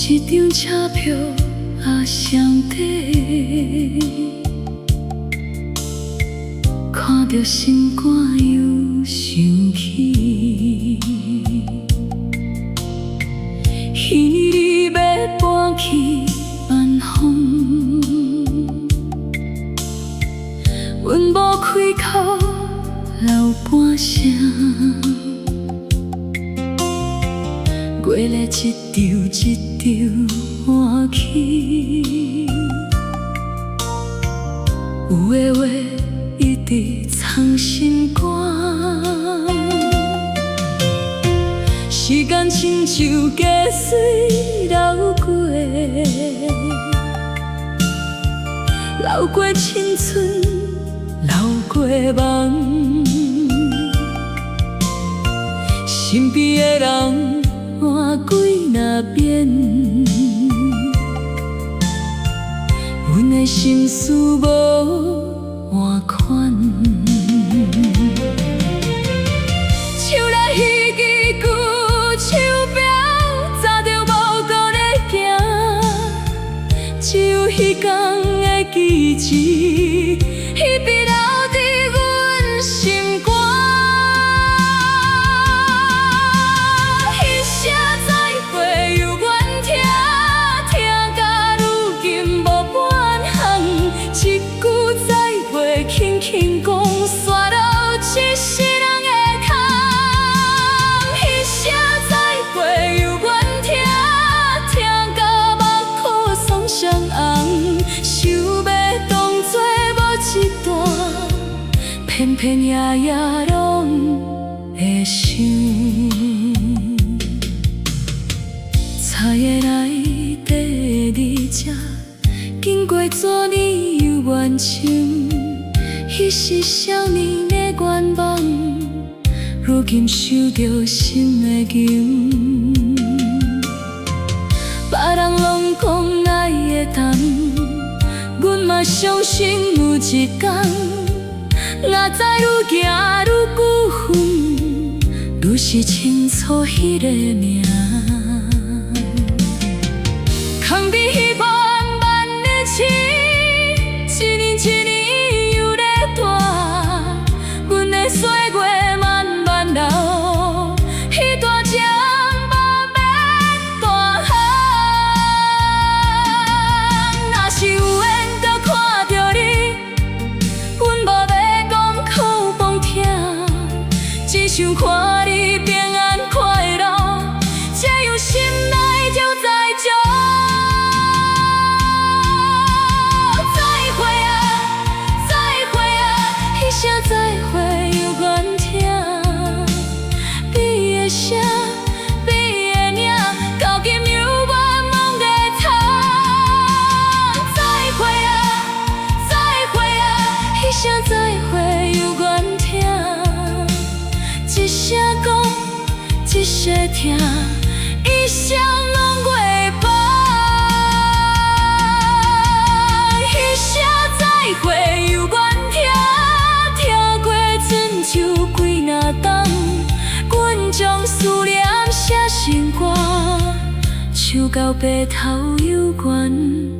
一張車票壓箱底，看著心肝又想起。彼年你欲搬去萬豐，阮無開口留半聲。月曆一張一張換去，有的話一直藏心肝。時間親像溪水流過，流過青春，流過夢。身邊的人換幾若遍，阮的心事無換款。手內彼支舊手錶，早就無閣咧行，只有彼天的記憶，彼筆留佇阮心肝。彼聲再會猶原聽，聽甲如今無半項，一句再會輕輕講，煞落一世人的空。彼聲再會猶原聽，聽甲目眶雙雙紅，想欲當作無這段，偏偏夜夜攏會想。菜園內底的你這，經過多年猶原深，彼時少年的願望，如今繡著心的金。別人攏講愛會淡，阮嘛相信有一天，若知愈行愈久遠，愈是清楚彼个名。囥佇彼慢慢的醒，一年一年又咧大，阮的歲月慢慢流，彼段情嘛免大漢。若是有緣閣看著你，阮無欲講苦碰疼，只想看你平安快樂，這樣心內就知足。再會啊，再會啊，彼聲再會猶原聽，彼个聲，彼个影，到今猶原摸袂透。再會啊，再會啊，彼聲再會猶原聽，一聲講，一世疼，一生攏袂放。彼聲再會猶原聽，聽過春秋幾若冬，阮將思念寫成歌，唱到白頭猶原。